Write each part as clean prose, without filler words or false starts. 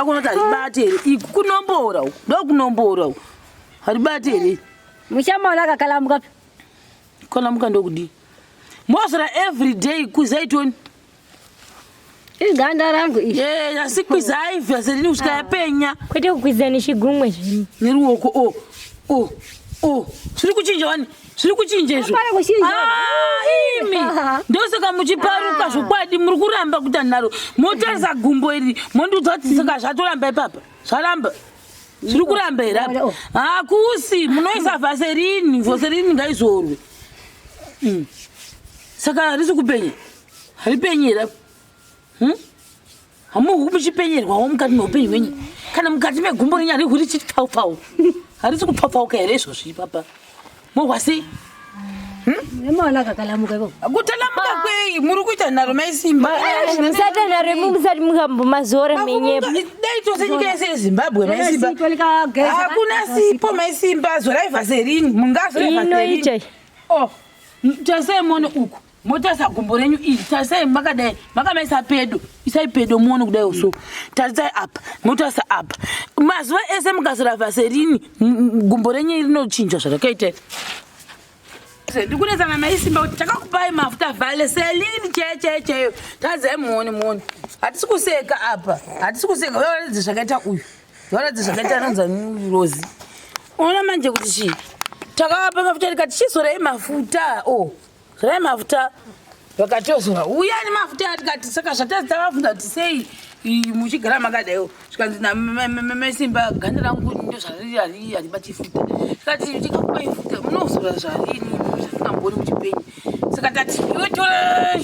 Akuna kuti haribati here iku kunombora uku ndokunombora uku haribati here. Muchamaona akakalamuka. Kalamuka ndokudii? Mozora every day kuzai toni. Iganda rangu iri. Eh, asi kwizai vaseline kusvika yapenya. Kwete kukwiza nechigumwe zvenyu. Neruoko o o o zviri kuchinja wani zviri kuchinja izvo. Hapana kuchinja. Ah, imi ndosaka muchiparuka zvokwadi muri kuramba kuita nharo motarisa gumbo iri mondiudza kuti saka zvatoramba ipapa zvaramba zviri kuramba here apa Oh. hakusi munoisa vaserini vaserini ngaizorwe Saka harisi kupenya haripenyi here apa hmm? Hamuhwi muchipenyerwawo mukati meupenyu hwenyu kana mukati megumbo renyu harihwi richiti pfaupfau harisi kupfaupfauka here izvozvi ipapa mohwa sei Nemaona kakalamuka ikoko. Kutalamuka kwei muri kuita nharo maisimba Musati nharo imi musati mukambomazora menyepo. Dai tose nyika yese yeZimbabwe maisimba. Sipo likageza. Hakuna sipo maisimba zorai vaserini mungazore vaserini. Inoita. Oh, tarisai muone uku motarisa gumbo renyu iri tarisai makadai makamaisa pedo isai pedo muone kudai so tarisai apa motarisa apa mazuva ese mukazora vaserini gumbo renyu iri rinochinja zvarakaita iri ndikunetsana maisimba kuti takakupai mafuta valeselini chaiyo chaiyo chaiyo tadzai muone muone hatisi kuseka apa hatisi kuseka varatidze zvakaita uyu varatidze zvakaita anonzi rozi ona manje kuti chii takavapa mafuta tikati chizorai mafuta o oh, zorai mafuta vakatozora uyani mafuta tikati saka zvatazi tavabvunza kuti sei muchigara makadaiwo zvikanzi namesimba ganda rangu ndozvariri haribati futa tikati tikakupai futa munozora zvarini zvatingamboni muchipenyi saka tati iwe tora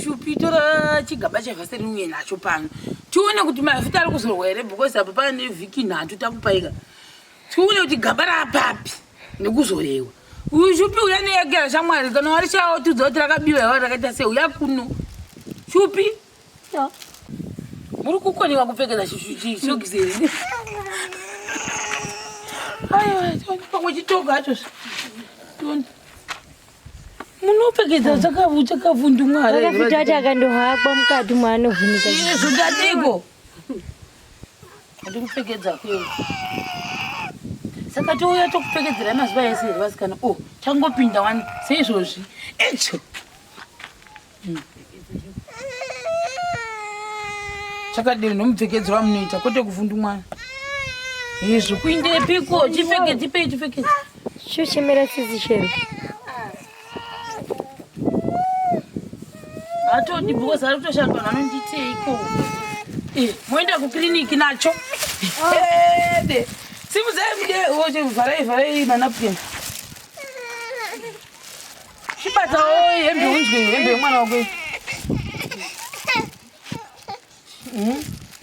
shupi tora chigaba chevhaseri uye nacho pano tione kuti mafuta ari kuzorwa here because apa pane vhiki nhatu takupaika tione kuti gaba raapapi nekuzorewa uyu shupi uya neyakera shamwari kana warishawo tiudza kuti rakabiwa iwa rakaita sei uya kuno shupi muri kukoniwa kupfekedza chisokisi here aiwa pamwe chitoga hacho tione munopfekedza chakavundumwara Akafita ati akandohakwa mukati mwanovhunika. Zvingatiko andikupfekedza kuyo saka touya tokupfekedzera mazuva ese here vasikana o oh, changopinda wani seizvozvi icho Chakadini nomupfekedzo wamunoita kwete kuvhundumwana. Izvo kuindepiko chipfeke chipei chipfeke. Chochemera sisi chero. Atodi because ari kutoshanda vanhu vanonditeiko. Eh, moenda kukiriniki nacho. Ede. Simudzai mude vharai vharai manapkin. Chibatawo hembe unzwe hembe yemwana wako.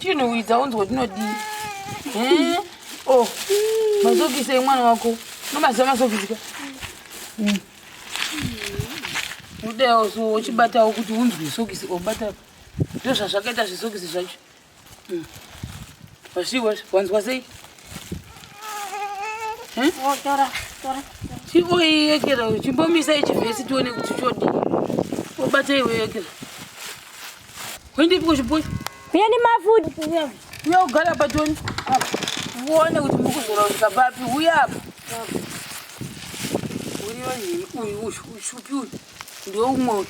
Chinhuhwidza unzwe tinodii. Hmm? Oh, masokisi emwana wako. Unomaziva masokisi ka? Hmm. Udewo so uchibatawo kuti unzwe sokisi obata. Ndozvazvakaita zvisokisi zvacho. Hmm. Washiwa, wanzwa sei? Eh? Oh, tora, tora. Chimboiyekera, chimbomisa ichivhesi tione kuti chodii. Obata iwe yekera. Kuendepi kuchiboyi? Uya nemafuta. Uya ugara pa tione. Uone kuti mukuzora kusvika papi. Uya apa. Uyu uyu ushupi uyu. Ndiwe umwe uyu.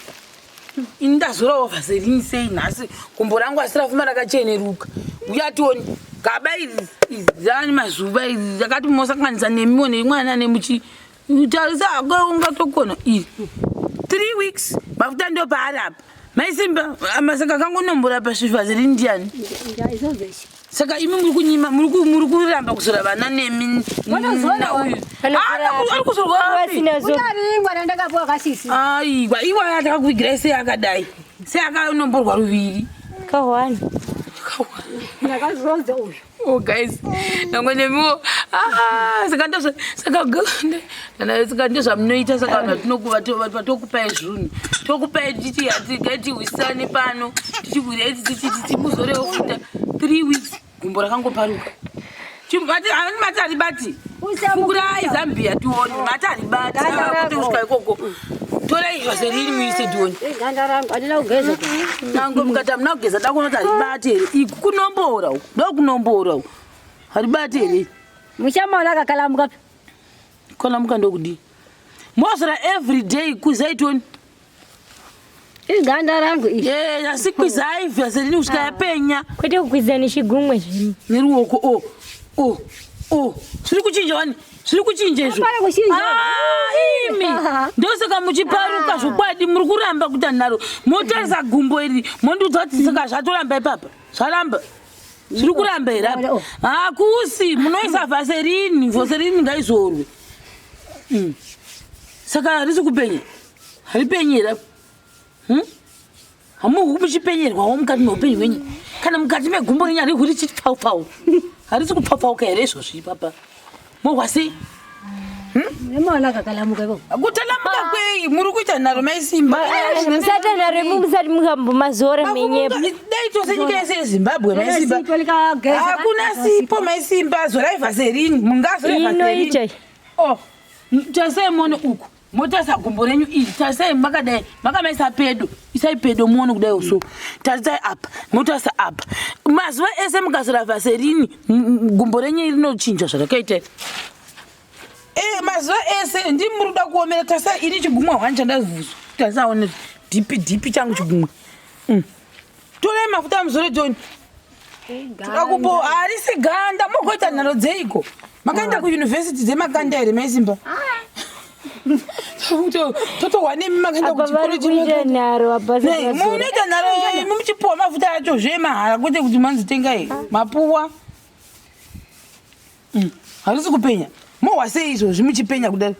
Ini ndazorawo vaserini sei nhasi gumbo rangu asi rafuma rakacheneruka. Uya tione. Gaba iri iri mazuva iri rakati mosanganisa nemiwo nemwana nemuchi tarisa hako ungatokona iri. 3 weeks mafuta ndo paari apa. Maisimba masaka kangonombora pasvivaserini ndiani? Saka imi muri kunyima muri kuramba kuzora vana nemi nauyu ari kuzorwa aiwa iwaya takakuvigirai sei akadai sei akanomborwa ruviri kahwani ndakazodza uyu Oh guys, nangwe nemiwo ah, saka ndozva saka saka ndozvamunoita saka vanhu vatinokuva vatokupai zvinhu tokupai tichiti hatikaitihwisane pano tichihwirei tichiti timuzorewo futa 3 weeks gumbo rakangoparuka mati haribati fukurai zambia tione mati haribati kuti kusvika ikoko. Torai vaserini muise tione. Ganda rangu handina kugeza. Nango mukati hamuna kugeza da kuona kuti haribati here. Iku kunombora uku. Ndokunombora uku. Haribati here. Muchamaona akakalamuka. Kalamuka ndokudii? Mozora every day kwizai tione. Iganda rangu iri. Eh, asi kwizai vaserini kusvika yapenya. Kwete kukwiza nechigumwe zvino. Neruoko o o o. Zviri kuchinja wani? Zviri kuchinja izvo. Hapana kuchinja. Ah, imi. Ndosaka muchiparuka zvokwadi muri kuramba kuita nharo. Motarisa gumbo iri mondiudza kuti saka zvatoramba ipapa. Zvaramba. Zviri kuramba here apa? Oh. Hakusi munoisa vaserini, vaserini ngaizorwe. Saka harisi kupenya. Haripenyi here apa? Hamuhu muchipenyerwawo mukati meupenyu hwenyu. Kana mukati megumbo renyu harihwi richiti pfau pfau. Harisi kupfapfauka here izvozvi ipapa? Mohwa sei? Nemaona akakalamuka ipapo. Kutalamuka kwei? Muri kuita nharo maisimba. Musati nharo imi musati mukambomazora menyepo. Dai tose nyika yese yeZimbabwe maisimba. Sipo likageza. Hakuna sipo maisimba zorai vaserini. Mungazore vaserini. Inoita. Oh, tasai muone uku. Motarisa gumbo renyu iri, tarisai makadai, makamaisa pedo, isai pedo muone kudai so. Tarisai apa, motarisa apa. Mazuva ese mukazora vaserini, gumbo renyu rinochinja zvarakaita. Eh, mazuva ese ndimi muri kuda kuomera, tarisai ini chigumwe hwani chandavhuzwa. Tarisai one dhipi dhipi changu chigumwe. Torai mafuta muzore Tony. Toda kumbo harisi ganda mogoita nharo dzeiko? Makaenda kuyunivhesiti dzemakanda here maisimba? Totohwa nemi makaenda Apa kuchikoro vari kuita chemakanda. nharo apa Nei, munoita nharo imi muchipuwa mafuta acho zvemahara kwete kuti manzi tengai mapuwa. Harisi kupenya. Mohwa sei izvozvi muchipenya kudai?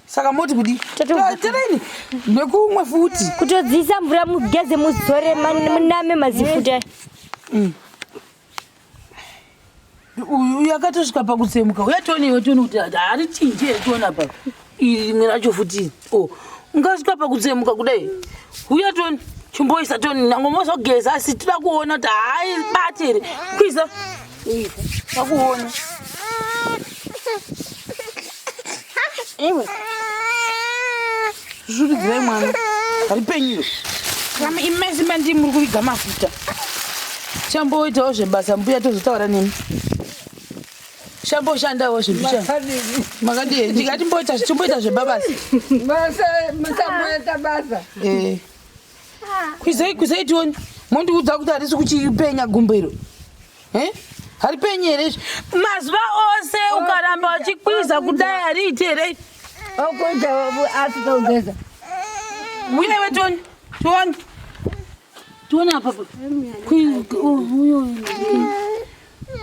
Saka moti kudii? Tereni nekumwe futi. Kutodziisa mvura mugeze muzore muname mazifuta. Uyu uyu akatosvika pakutsemuka. Uya tione iwe tione kuti harichinji here tione apa. Iri rimwe racho futi. Oh, ungasvika pakutsemuka kudai. Uya tione. Chimboisa tione nango mozogeza asi toda kuona kuti haibati here. Kwiza. Takuona. Iwe. Zvirudzirai mwana. Haripenyu. Kama imezima ndimi muri kuviga mafuta. Chamboitawo zvebasa mbuya tozotaura nemi. Chamboshandawo zvembicha. Makadii? Ndikati mboita chimboita zvebabasa. Musamoita basa. Eh. Kwizai kwizai tione. Mondiudza kuti harisi kuchipenya gumbo iro. Eh? Haripenyi here izvi? Mazuva ose ukaramba uchikwiza kudai hariiti here? Okuita asika kugeza. Uye iwe tione. Tione. Tione apa. Uyu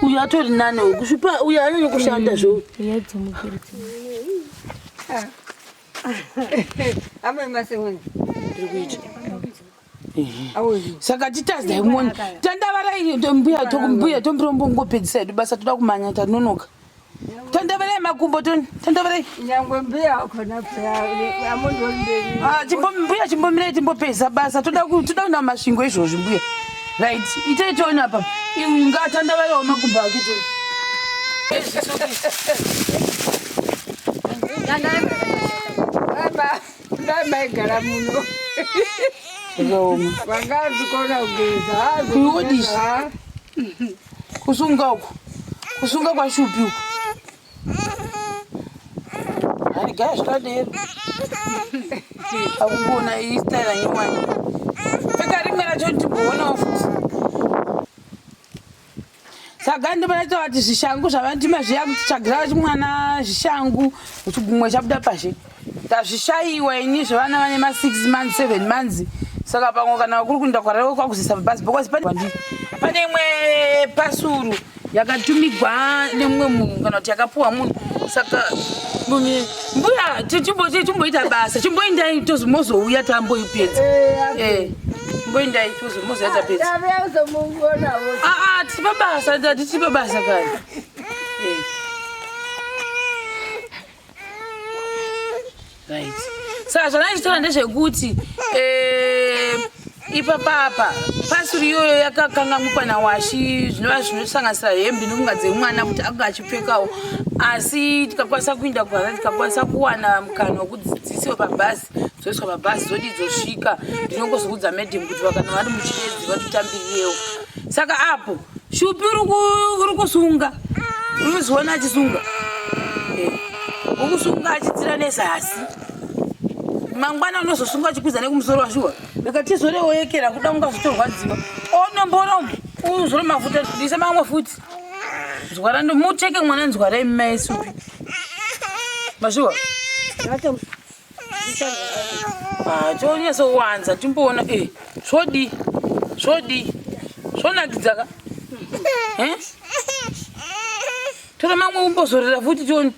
uyu atori nani uyu kusvipa uyu anyanya kushanda zvo. Amwe masewenzi. Ndiri kuita. Auzi. Saka titazai muone. Tandavarai mbuya mbuya tombirongopedzisa hedu basa toda kumanya tanonoka. Tandavarai makumbo toni. Tandavarai. Nyangwe mbuya khona phela amundondeni. Ah, mbuya chimbomirai timbopedzisa basa toda toda kuenda mumasvingo izvozvi mbuya. Right, itai tione apa. Iyu ngatandavarawo makumbo ake toni. Baba, baba igara muno. Zvakaoma. Vangazvikona kugeza. Kuiodisi. Kusunga uku. Kusunga kwashupi uku. Harigaya zvakadero. Akukuona iyi style nyowani. Pfeka rimwe racho timboonawo futi. Saka ndibona kuti zvishangu zvavandima zviya kuti tsvagira mwana zvishangu chigumwe chabuda pashe. Tazvishayiwa ini zvevana vane ma 6 months 7 months. Saka pamwe kana kuri kuenda kwararo kwakuzisa pabhazi because pane imwe pasuru yakatumigwa nemumwe munhu kana kuti yakapuwa munhu. Saka mbuya chimboita basa chimboendai mozouya tamboipedza. Eh, mboendai mozouya tapedza. Ah, ah, tiri pabasa, tiri pabasa kare. Eh. Right. Saka zvandaichitaura ndezvekuti ipapapa Kasuri iyoyo yakakangamukwa nawashi zvinova zvinosanganisira hembe nokunga dzemwana kuti ange achipfekawo asi tikakwanisa kuinda kuharare tikakwanisa kuwana mukana wekudzidzisiwa pabhazi dzoiswa pabhazi dzodii dzosvika ndinongozoudza madam kuti vakana vari muchiedzi vatotambirirewo saka apo shupi uri kusunga uri kuziona achisunga eh, ukusunga achidzira nezasi mangwana unozosunga achikwiza nekumusoro washuwa rega tizore woyekera kuda ungazotorwadziwa onomboromo uzore mafuta ndise mamwe futi nzwara mucheke mwana nzwara imi maisupi mashuwa ah, chonyatsowanza timboona e eh, zvodi zvodi zvonakidza ka eh? tora mamwe umbozorera futi tione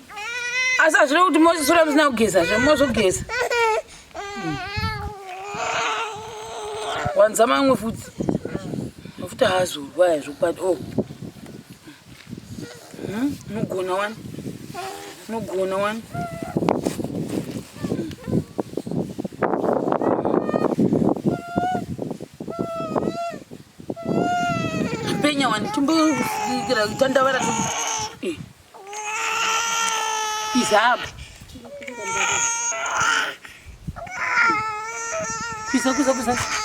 asi hazvina kuti mozisora musina kugeza zve mozogeza Wanza mamwe futi. Mafuta haazorwa aya zvokwadi. Oh. Hmm? Unogona wani. Unogona wani. Penya wani timboikira tandavara. Eh. Izabo. Kuisa kuisa kuisa.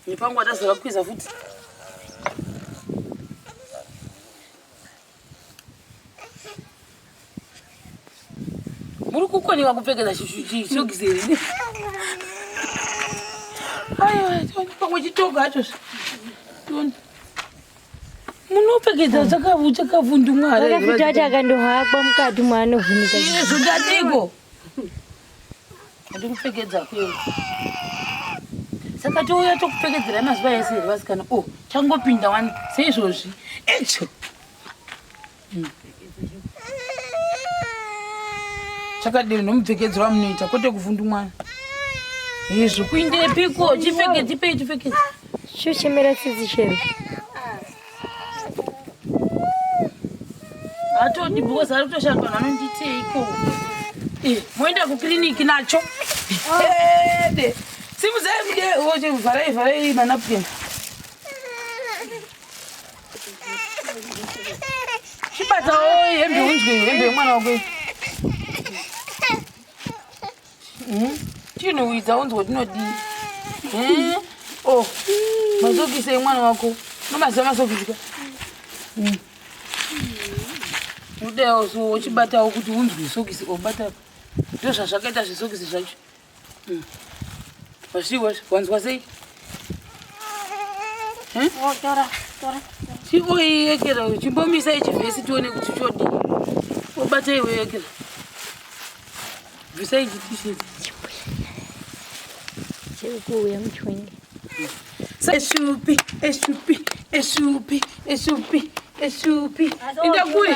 Mipango atazora kuisa futi. Muri kukoniwa kupfekedza chisokisi here? Aiwa, pamwe chitoga hacho. Tione. Munopfekedza chakavundumwara. Akafutati akandohakwa mukati maanovhunika. Izvo ndatiko. Andikupfekedza kuyo. Saka touya tokupfekedzera mazuva ese here vasikana? Oh, changopinda wani seizvozvi. Icho. Chakadini nomupfekedzero wamunoita kwete kuvhundumwana. Izvo kuindepiko chipfeke tipei chipfekedze. Chochemera tsitsi chero. Hatodi because ari kutoshanda vanhu vanonditeiko. Eh, moenda kukiriniki nacho. Ede. Simudzai mude oche vharai vharai manapkin. Chibatawo hembe unzwe hembe yemwana wako. Hmm? Chinhuhwidza unzwe tinodii? Hmm? Oh, masokisi emwana wako. Unomaziva masokisi ka? Hmm. Udewo so uchibatawo kuti unzwe sokisi obata. Ndozvazvakaita zvisokisi zvacho. Hmm. Washiwa, wanzwa sei? Hmm? Oh, tora, tora. Chimboiyekera, chimbomisa ichivhesi tione kuti chodii. Obata iwe yekera. Bvisai ichi t-shirt. Chiri kuuya muchwenge. Eshupi, eshupi, eshupi, eshupi, eshupi. Inda kuri.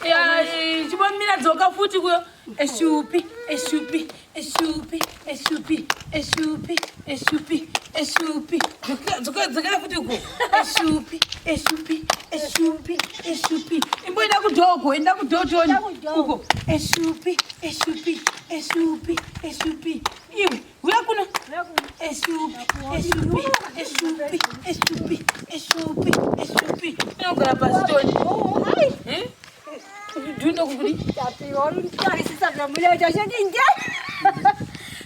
Ya, chimbomira dzoka futi kuyo. Eshupi, eshupi, eshupi, eshupi, eshupi, eshupi, eshupi. Dzoka, dzokera futi uko. Eshupi, eshupi, eshupi, eshupi. Imboenda kudhoko, enda kudhoko tione. Uko. Eshupi, eshupi, eshupi, eshupi. Iwe, uya kuno. Eshupi, eshupi, eshupi, eshupi, eshupi, eshupi. Inogara pasi tione. Eh? Dhunda kukudi.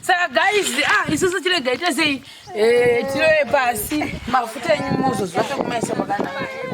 Saka guys, ah isusu tirega ita sei? Eh, tirove pasi mafuta enyu mozoziva pekumaisa pakanaka.